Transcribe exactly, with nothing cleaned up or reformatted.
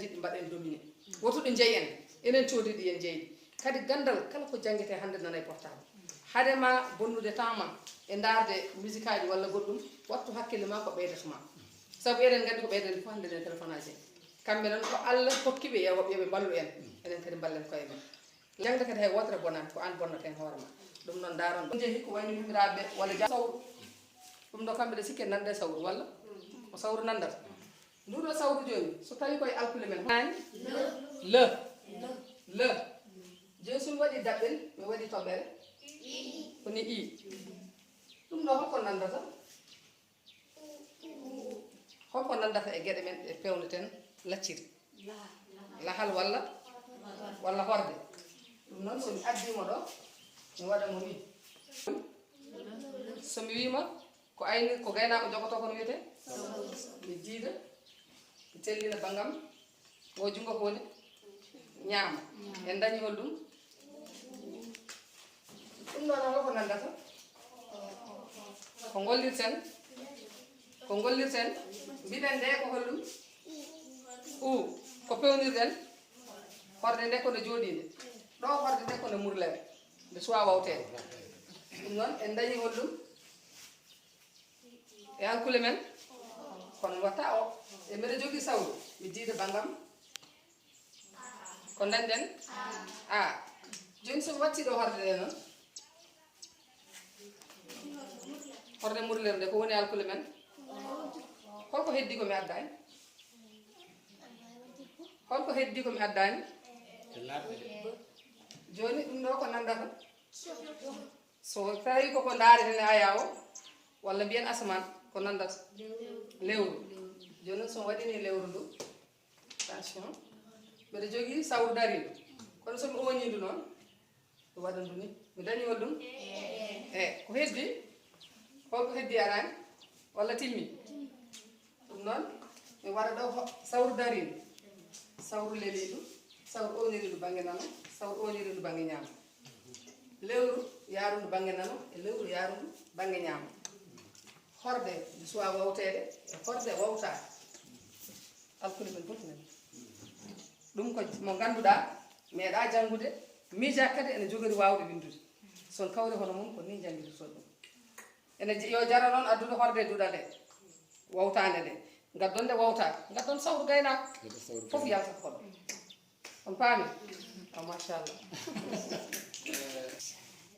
Jiɗi mbaɗen dominé. Woto ɗum jeyi en. Enen coodi ɗi en jeyi. Kadi ganndal kala ko janngete hannde nana e portable. Hade ma bonnude temps ma e ndaarde musique aji walla goɗɗum, wattu hakkille ma ko ɓeydata ma. Sabu eɗen nganndi ko ɓeyden fof hannde nden téléphone aji en. Kamɓe noon ko Allah hokki ɓe yo woɓɓe ɓe mballu en. Enen kadi mballen koye men. Jaŋde kadi hay wootere bonaani, ko aan bonnata heen hoore ma. Ɗum noon, ndaaron ɗum. Jehi ko wayno yummiraɓe walla ja-, sawru. Ɗum ɗo kamɓe ɗe sikke nande sawru, walla? Ko sawru nandata. Ndu ɗo sawru jooni, so tawi koye alkule men. Nani? Le. Le. Jooni so mi waɗi daɓɓel, mi waɗi toɓɓere. Ko ni i. Ɗum ɗo holko nandata? Holko nanndata e geɗe men ɗe peewneten lacciri? Lahal walla, walla horde? Ɗum noon, so mi addii mo ɗo, mi waɗa mo nii. So mi wii ma, ko ayni, ko gaynaako jogotoo, kono wiyetee? Mi diida, mi tellina banngam. O junngo ko woni? Ñaamo. En dañi holɗum? Ɗum ɗo noon ko nanndata? Ko ngollirten? Ko ngollirten? Mbiɗen nde ko holɗum? U. Ko pewnirɗen? Horde nde ko nde jooɗiinde. Ɗo horde nde ko nde murlere. Nde suwaa wawteede. Ɗum noon en dañi holɗum? E alkule men? Kono mi watta o. E mbeɗa jogii sawru. Mi diida banngam. Ko dañɗen? A. Jooni so mi watti ɗo horde nde noon? Horde murlere nde ko woni alkule men? Holko heddi ko mi addaani? Holko heddi ko mi addaani? Jooni ɗum ɗo ko nanndata? So tawi koko ndaareten e aya o, walla mbiyen asamaan, ko nanndata? Lewru. Jooni noon so mi waɗini lewru ndu, attention, mbeɗa jogii sawru dariiru. Kono so mi ooñii ndu noon, mi waɗa ndu ni. Mi dañi holɗum? E, ko heddi? Holko heddi araani? Walla timmi? Ɗum noon, mi waɗa ɗo ho-, sawru dariiru, sawru leliiru, sawru owniriiru bannge nano, sawru owniriiru bannge ñaamo. Lewru yaarundu bannge nano e lewru yaarundu bannge ñaamo. Horde nde suwaa wawteede e horde wawtaa. Alkule men fof nani. Ɗum ko mo ngannduɗaa, meeɗaa janngude, miijaa kadi ene jogori waawde winndude. So on kawri hono mum, ko nii njanngitorton ɗum. Ene j-, yo jara noon addude horde duɗal he wawtaande nde. Ngaddon nde wawtaaka. Ngaddon sawru gaynaako. Ngaddon sawru fof gaynaako. Yaltata ko ɗo. On paami? O, machallah.